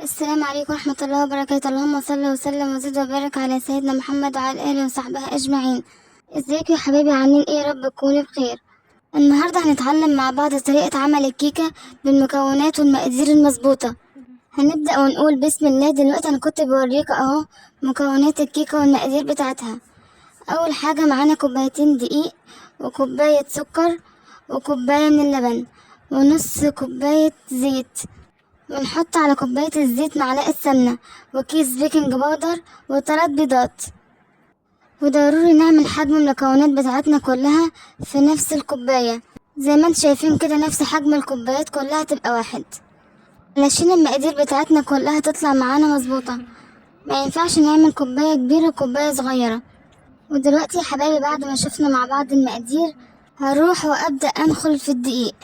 السلام عليكم ورحمة الله وبركاته. اللهم صل وسلم وزد وبارك على سيدنا محمد وعلى آله وصحبه أجمعين. ازيكم يا حبايبي؟ عاملين ايه؟ يا رب تكونوا بخير. النهاردة هنتعلم مع بعض طريقة عمل الكيكة بالمكونات والمقادير المظبوطة. هنبدأ ونقول بسم الله. دلوقتي انا كنت بوريكم اهو مكونات الكيكة والمقادير بتاعتها. اول حاجة معانا كوبايتين دقيق وكوباية سكر وكوباية من اللبن ونص كوباية زيت، ونحط على كوباية الزيت معلقة سمنة وكيس baking powder وثلاث بيضات. وضروري نعمل حجم المكونات بتاعتنا كلها في نفس الكوباية، زي ما انتم شايفين كده نفس حجم الكوبايات كلها تبقى واحد، علشان المقادير بتاعتنا كلها تطلع معانا مظبوطة. ما ينفعش نعمل كوباية كبيرة وكوباية صغيرة. ودلوقتي يا حبايبي بعد ما شفنا مع بعض المقادير هروح وابدأ انخل في الدقيق.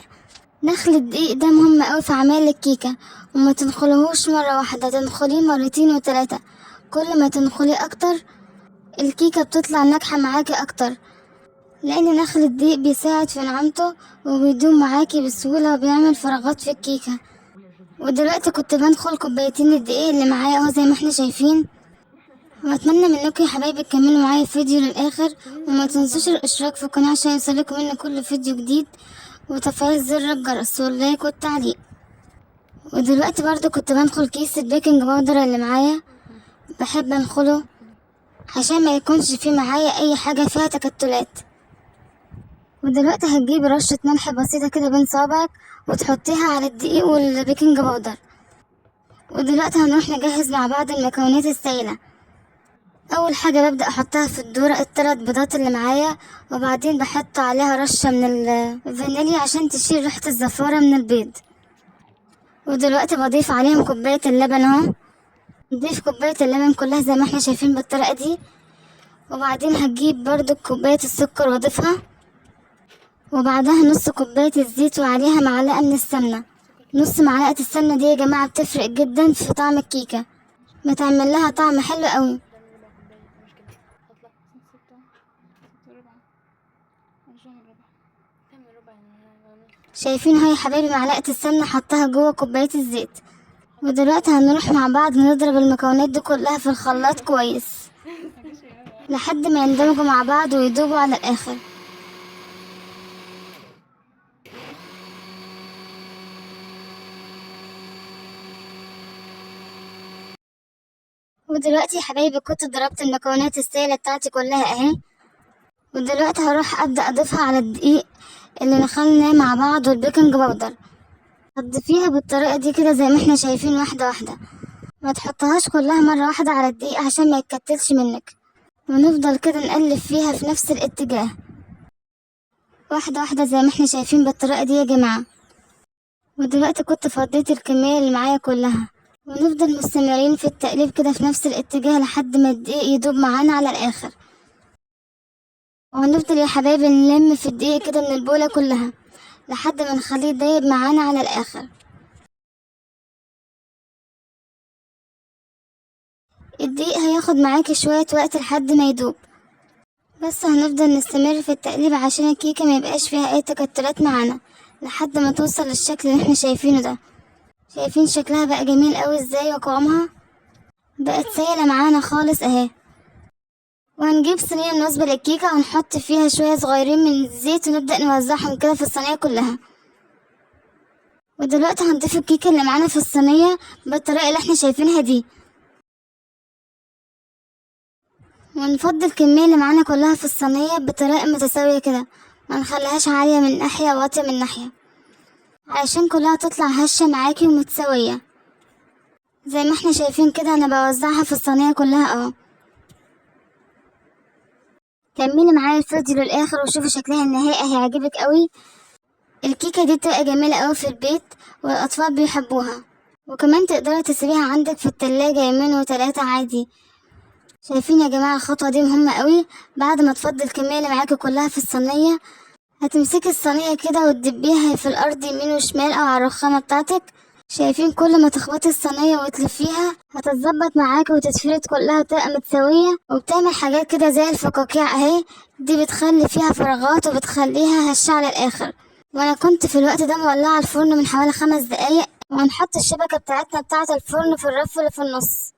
نخل الدقيق ده مهم اوي في عمل الكيكة، وما تنخلهوش مرة واحدة، تنخليه مرتين وتلاتة. كل ما تنخليه اكتر الكيكة بتطلع ناجحة معاكي اكتر، لان نخل الدقيق بيساعد في نعومته وبيدوم معاكي بسهولة وبيعمل فراغات في الكيكة. ودلوقتي كنت بنخل كوبايتين الدقيق اللي معايا اهو زي ما احنا شايفين. واتمنى منكم يا حبايبي تكملوا معايا الفيديو للاخر، وما تنسوش الاشتراك في القناة عشان يوصلكم مني كل فيديو جديد، وتفعيل زر الجرس وال like والتعليق. ودلوقتي برضو كنت بنخل كيس ال baking powder اللي معايا، بحب انخله عشان ما يكونش فيه معايا اي حاجة فيها تكتلات. ودلوقتي هتجيبي رشة ملح بسيطة كده بين صوابعك وتحطيها على الدقيق وال baking powder. ودلوقتي هنروح نجهز مع بعض المكونات السائلة. اول حاجة ببدأ احطها في الدورة الثلاث بيضات اللي معايا، وبعدين بحط عليها رشة من الفانيليا عشان تشيل ريحة الزفارة من البيض. ودلوقتي بضيف عليهم كوباية اللبن اهو، نضيف كوباية اللبن كلها زي ما احنا شايفين بالطريقة دي. وبعدين هتجيب برضو كوباية السكر واضيفها، وبعدها نص كوباية الزيت وعليها معلقة من السمنة. نص معلقة السمنة دي يا جماعة بتفرق جدا في طعم الكيكة، بتعمل لها طعم حلو قوي. شايفين هاي يا حبايبي معلقة السمنة حطها جوه كوباية الزيت. ودلوقتي هنروح مع بعض نضرب المكونات دي كلها في الخلاط كويس لحد ما يندمجوا مع بعض ويدوبوا على الاخر. ودلوقتي يا حبايبي كنت ضربت المكونات السائلة بتاعتي كلها اهي. ودلوقتي هروح ابدأ اضيفها على الدقيق اللي نخلناه مع بعض وال baking powder. هتضيفيها بالطريقة دي كده زي ما احنا شايفين واحدة واحدة، ما تحطهاش كلها مرة واحدة على الدقيق عشان ما يتكتلش منك. ونفضل كده نقلب فيها في نفس الاتجاه واحدة واحدة زي ما احنا شايفين بالطريقة دي يا جماعة. ودلوقتي كنت فضيت الكمية اللي معايا كلها، ونفضل مستمرين في التقليب كده في نفس الاتجاه لحد ما الدقيق يدوب معانا على الاخر. وهنفضل يا حبايبي نلم في الدقيق كده من البولة كلها لحد ما نخليه دايب معانا على الاخر. الدقيق هياخد معاكي شوية وقت لحد ما يدوب، بس هنفضل نستمر في التقليب عشان الكيكة ما يبقاش فيها اي تكتلات معانا لحد ما توصل للشكل اللي احنا شايفينه ده. شايفين شكلها بقى جميل قوي ازاي، وقوامها بقت سايلة معانا خالص اهي. وهنجيب صينية مناسبة للكيكة ونحط فيها شوية صغيرين من الزيت ونبدأ نوزعهم كده في الصينية كلها. ودلوقتي هنضيف الكيكة اللي معانا في الصينية بالطريقة اللي احنا شايفينها دي، ونفضي الكمية اللي معانا كلها في الصينية بطريقة متساوية كده، ما نخليهاش عالية من ناحية وواطية من ناحية علشان كلها تطلع هشة معاكي ومتساوية زي ما احنا شايفين كده. انا بوزعها في الصينية كلها اهو. كملي معايا الفيديو للاخر وشوفي شكلها النهائي، هيعجبك قوي. الكيكة دي بتبقى جميلة قوي في البيت والاطفال بيحبوها، وكمان تقدري تسيبيها عندك في التلاجة يومين وتلاتة عادي. شايفين يا جماعة الخطوة دي مهمة قوي. بعد ما تفضي الكمية اللي معاكي كلها في الصينية هتمسكي الصينية كده وتدبيها في الارض يمين وشمال او على الرخامة بتاعتك. شايفين كل ما تخبطي الصينية وتلفيها هتتظبط معاكي وتتفرد كلها وتبقى متساوية، وبتعمل حاجات كده زي الفقاقيع اهي، دي بتخلي فيها فراغات وبتخليها هشة على الاخر. وانا كنت في الوقت ده مولعة الفرن من حوالي 5 دقايق. وهنحط الشبكة بتاعتنا بتاعة الفرن في الرف اللي في النص.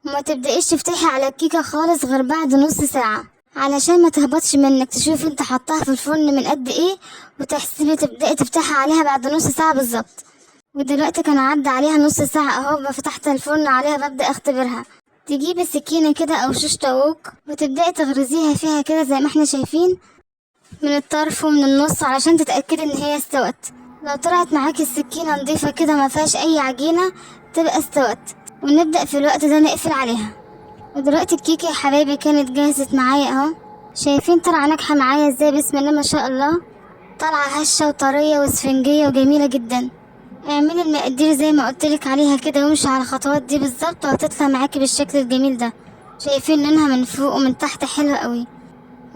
وما تبدأيش تفتحي على الكيكة خالص غير بعد نص ساعة علشان ما تهبطش منك. تشوفي انت حطاها في الفرن من قد ايه وتحسبي تبدأي تفتحي عليها بعد نص ساعة بالظبط. ودلوقتي كان عدى عليها نص ساعة اهو، فتحت الفرن عليها ببدأ اختبرها. تجيبي سكينة كده او شيش طاووق وتبدأي تغرزيها فيها كده زي ما احنا شايفين من الطرف ومن النص علشان تتأكدي ان هي استوت. لو طلعت معاكي السكينة نظيفة كده ما فيهاش اي عجينة تبقى استوت. ونبدأ في الوقت ده نقفل عليها. ودلوقتي الكيكة يا حبايبي كانت جاهزت معايا اهو، شايفين طالعة ناجحة معايا ازاي؟ بسم الله ما شاء الله، طالعة هشة وطرية واسفنجية وجميلة جدا. اعملي المقادير زي ما قلتلك عليها كده وامشي على الخطوات دي بالظبط وهتطلع معاكي بالشكل الجميل ده. شايفين لونها من فوق ومن تحت حلوة قوي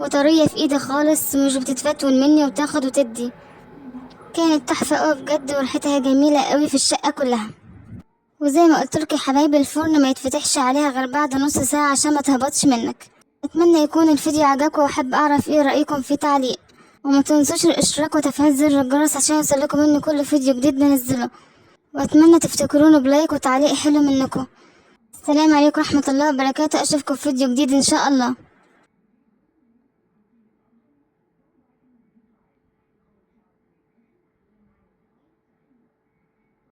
وطرية في ايدي خالص ومش بتتفتون مني وتاخد وتدي. كانت تحفة قوي بجد وريحتها جميلة قوي في الشقة كلها. وزي ما قلتلك يا حبايبي الفرن ما يتفتحش عليها غير بعد نص ساعة عشان ما تهبطش منك. اتمنى يكون الفيديو عجبكم واحب اعرف ايه رأيكم في تعليق، وما تنسوش الاشتراك وتفعيل زر الجرس عشان يوصلكم مني كل فيديو جديد بنزله. واتمنى تفتكرونه ب like وتعليق حلو منكم. السلام عليكم ورحمة الله وبركاته، اشوفكم في فيديو جديد ان شاء الله.